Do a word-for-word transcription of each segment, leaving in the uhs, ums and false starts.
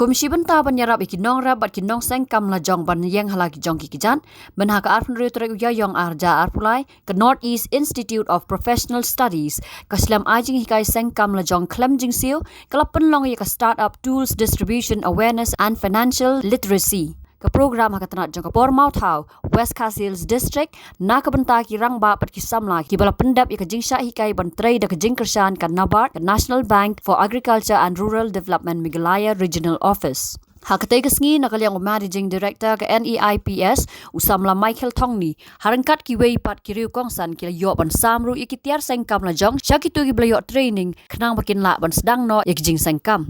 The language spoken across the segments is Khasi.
Kum shi bynta ban ïarap ïa ki nongrep bad ki nongseng kam lajong ban ïeng ha la ki jong ki kjat, mynha ka arphew hynriew tarik u Ïaïong arhajar arphew lai, ka North East Institute of Professional Studies, ka shlem ai jinghikai seng kam lajong khlem jingsiew, ka la pynlong ïa ka Startup Tools Distribution Awareness and Financial Literacy. Ka program ha ka tnat jong ka Por Mawthaw, West Khasi Hills District, na ka bynta ki rangbah bad ki samla kiba la pyndep ïa ka jingshah hikai ban trei da ka jingkyrshan ka NABARD, ka National Bank for Agriculture and Rural Development Meghalaya Regional Office. Ha katei ka sngi, na ka liang u Managing Director ka NEIPS, u samla Michael Thongni, ha ryngkat kiwei pat ki riew kongsan, ki la ïoh ban sam ruh ïa ki tiar seng kam lajong sha kito kiba la ïoh training, khnang ba kin lah ban sdang noh ïa ki jingseng kam.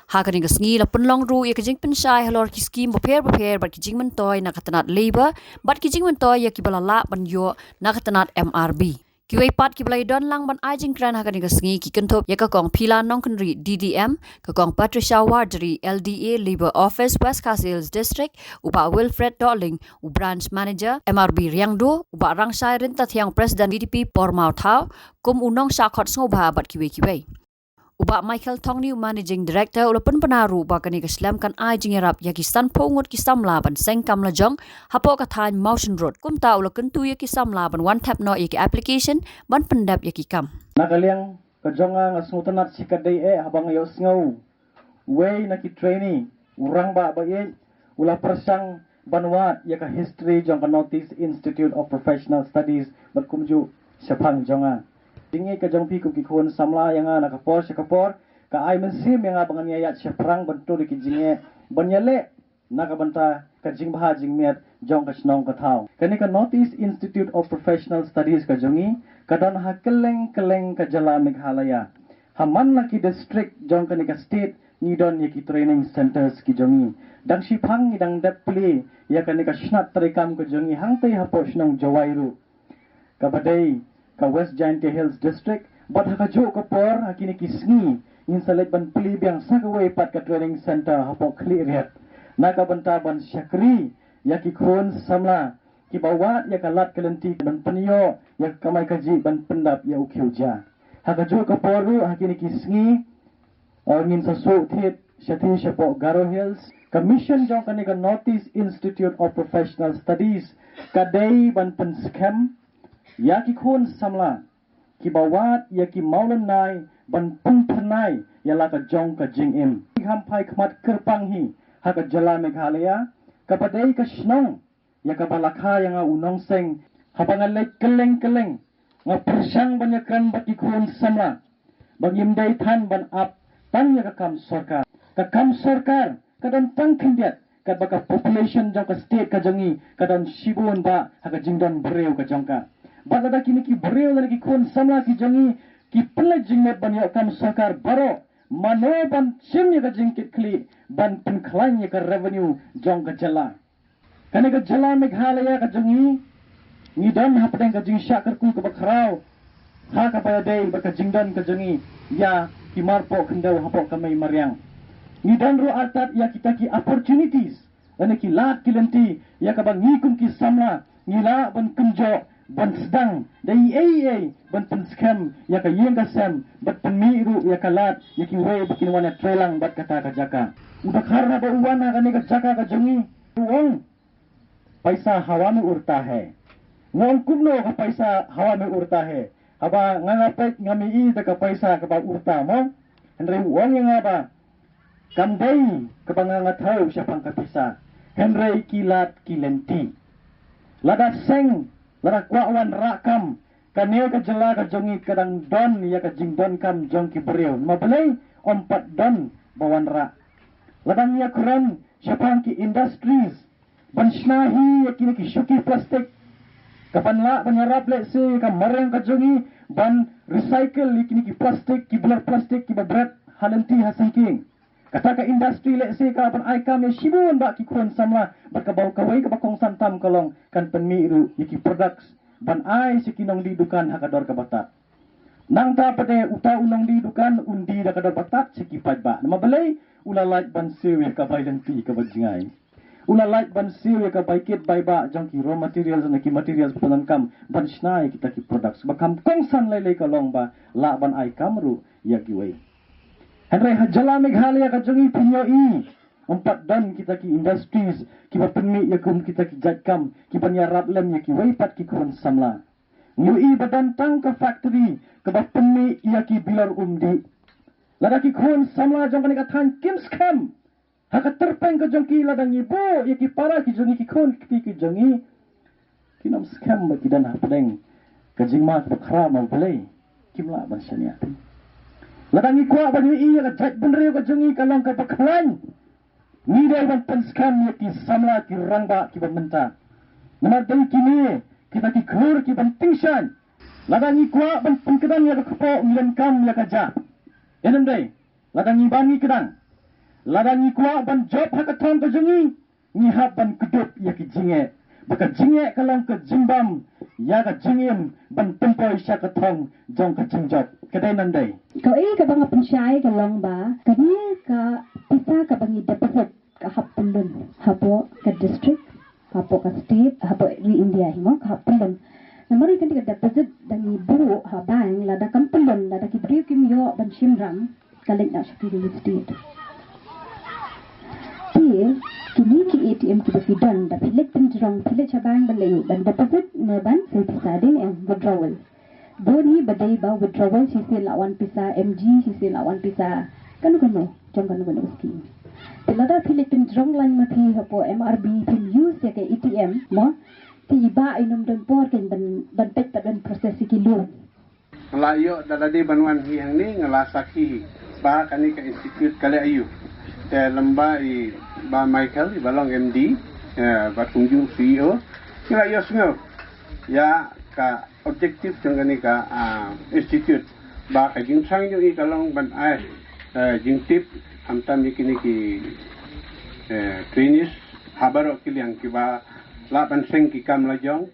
Ha kane ka sngi la pynlong ruh ïa ka jingpynshai halor ki skim bapher bapher bad ki jingmyntoi na ka tnat Labour bad ki jingmyntoi ïa kiba la lah ban ïoh na ka tnat MRB. Kiwei pat kiba la ïadon lang ban ai jingkren ha kane ka sngi ki kynthup ïa ka Kong Phila Nongkynrih, DDM, ka Kong Patricia Warjri, LDA, Labour Office, West Khasi Hills District, u Bah Wilfred Dohling, u Branch Manager, MRB Riangdo, u Bah Rangshai Ryntathiang, President VDP Por Mawthaw, kum u Nongshah Khot Sngewbha bad kiwei kiwei. U Bah Michael Thongni, u Managing Director, u la pynbna ruh ba kane ka shlem kan ai jingïarap ïa ki sanphew ngut ki samla ban seng kam lajong hapoh ka thaiñ Mawshynrut. Kumta u la kyntu ïa ki samla ban wan thep noh ïa ki application ban pyndep ïa ki kam. Na ka liang ka jong nga, nga sngewtynnat shikatdei eh haba nga ïohsngew uwei na ki trainee, u rangbah ba ïeit, u la pyrshang ban wad ïa ka history jong ka North East Institute of Professional Studies bad kumjuh shaphang jong nga. Jingïeit ka jong phi kum ki khun samla ïa nga na ka por sha ka por ka ai mynsiem ïa nga ba ngan ïaid shaphrang ban tur ïa ki jingeh ban ïaleh na ka bynta ka jingbha jingmiat jong ka shnong ka thaw. Kane ka North East Institute of Professional Studies ka jong ngi ka don ha kylleng kylleng ka jylla Meghalaya. Ha man la ki district jong kane ka state ngi don ïa ki training centers ki jong ngi. Dang shiphang ngi dang dep plie ïa kane ka shnat treikam ka jong ngi hangtei hapoh shnong Jowai ruh, kaba dei ka West Jaintia Hills District, bad ha kajuh ka por ha kine ki sngi ngin sa leit ban plie biang sa kawei pat ka training center hapoh Khliehriat na ka bynta ban shakri ïa ki khun samla kiba wad ïa ka lad ka lynti ban pynïoh ïa ka kamai kajih ban pyndap ïa u khiew ja. Ha kajuh ka por ruh ha kine ki sngi, eh, ngin sa shu thied shathie shapoh Garo Hills. Ka mission jong kane ka North East Institute of Professional Studies ka dei ban pynskhem ïa ki khun samla kiba wad ïa ki mawlynnai ban pynphyrnai ïa la ka jong ka jingim. Ki kham phai khmat kyrpang hi ha ka jylla Meghalaya, kaba dei ka shnong ïa kaba la kha ïa nga u nongseng. Haba nga leit kylleng kylleng, nga pyrshang ban ïakren bad ki khun samla ba ngim dei than ban ap tang ïa ka kam sorkar. Ka kam sorkar ka don tang khyndiat katba ka population jong ka state ka jong ngi ka don shibun bah ha ka jingdon briew ka jong ka. Bad lada kine ki briew lane ki khun samla ki jong ngi ki pynleit jingmut ban ïoh kam sorkar baroh, mano ban shim ïa ka jingkitkhlieh ban pynkhlaiñ ïa ka revenue jong ka jylla? Kane ka jylla Meghalaya ka jong ngi, ngi don hapdeng ka jingshah kyrkhu kaba khraw ha kaba ïadei bad ka jingdon ka jong ngi ïa ki marpoh khyndew hapoh ka mei mariang. Ngi don ruh artat ïa kita ki opportunities lane ki lad ki lynti ïa kaba ngi kum ki samla ngi lah ban kynjoh ban sdang da ei ei ban pynskhem ïa ka ïing ka sem bad pynmih ruh ïa ka lad ïa kiwei ba kin wan ïatreilang bad kata ka jaka. U dkhar haba u wan ha kane ka jaka ka jong ngi u ong, "Paisa hawa mein udaar hai." Nga ong, "Kumno ka paisa hawa mein udaar hai? Haba nga nga peit ngam ïohi da ka paisa kaba udaar mo." Hynrei u ong ïa nga ba kam dei kaba nga nga thew shaphang ka pisa, hynrei ki lad ki lynti. Lada seng, lada kwah wanrah kam, kane ka jylla ka jong ngi ka dang don ïa ka jingdonkam jong ki briew. Namar balei? Ym pat don ba wanrah. Lada ngi ïakren shaphang ki industries ban shna hi ïa kine ki shuki plastik, ka ban lah ban ïarap lehse ka mariang ka jong ngi ban recycle ïa kine ki plastik, ki blur plastik kiba bret ha lynti ha syngkien. Kata ka industry lehse ka ban ai kam ïa shibun bah ki khun samla, bad kaba kawei kaba kongsan tam ka long kan pynmih ruh ïa ki products ban ai sha ki nongdie dukan ha ka dor kaba tad. Nangta pat de uta u nongdie dukan un die da ka dor ba tad sha ki paidbah. Namar balei? U la lait ban siew ïa ka bai lynti kaba jngai. U la lait ban siew ïa ka bai kit bai bah jong ki raw materials ne ki materials pyndonkam ban shna ïa kita ki products. Ba kam kongsan lei lei ka long ba lah ban ai kam ruh ïa kiwei. Hynrei ha jylla Meghalaya ka jong ngi phin ïohi Ym pat don kita ki industries kiba pynmih ïa kum kita ki jait kam kiban ïarap lem ïa kiwei pat ki khun samla. Ngi ïohi ba don tang ka factory kaba pynmih ïa ki bilor umdih. Lada ki khun samla jong kane ka thaiñ kim skhem ha ka tyrpeng ka jong ki, lada ngi buh ïa ki para ki jong ngi, ki khun kti ki jong ngi, kim skhem ba ki don hapdeng ka jingma kaba khraw na U Blei, kim lah ban shaniah. Lada ngi kwah ban ïohi ïa ka jaitbynriew ka jong ngi ka long kaba khlaiñ, ngi dei ban pynskhem ïa ki samla ki rangbah kiba mynta. Namar dei kine kita ki khlur kiban tyngshaiñ. Lada ngi kwah ban pynkdang ïa ka kpoh, ngi donkam ïa ka jah. Ïa, ym dei? Lada ngi ban ngi kdang. Lada ngi kwah ban jop ha ka thong ka jong ngi, ngi hap ban kdup ïa ki jingeh. Ba ka jingeh ka long ka jingbam ïa ka jingim ban pynpoi sha ka thong jong ka jingjop. Ka dei, ym dei? Kaei kaba nga pynshai ka long ba kane ka pisa kaba ngi deposit ka hap pyllun hapoh ka district, hapoh ka state, hapoh ri India hi mo, ka hap pyllun. Namar ïa kane ka deposit da ngi buh ha bank, lada kam pyllun, lada ki briew kim ïoh ban shim ram, ka leit noh sha ki real estate. Te kine ki A T M kiba phi don, da phi leit pynjrong, phi leit sha bank ban leit ban deposit ne ban sei pisa, dei ne em, withdrawal. Bun hi ba dei ba withdrawal shisien la wan pisa, M G shisien la wan pisa, kano kano, jong kano kano ka scheme. Te lada phi leit pynjrong lain ma phi hapoh M R B, phim use ïa ka A T M mo, te i Bah i nym don por kein ban, ban peit pat ban process ïa ki loan. Nga la ïoh da lade ban wan hi hangne, nga la sakhi hi ba kane ka institute ka leh aïu. Te lem bad i Bah Michael, iba long M D, eh, bad kumjuh C E O, nga la ïohsngew ïa ka objective jong kane ka, ah, institute, ba ka jingthrang jong i ka long ban ai, eh, jingtip khamtam ïa kine ki, eh, trainees ha baroh ki liang, kiba lah ban seng ki kam la jong.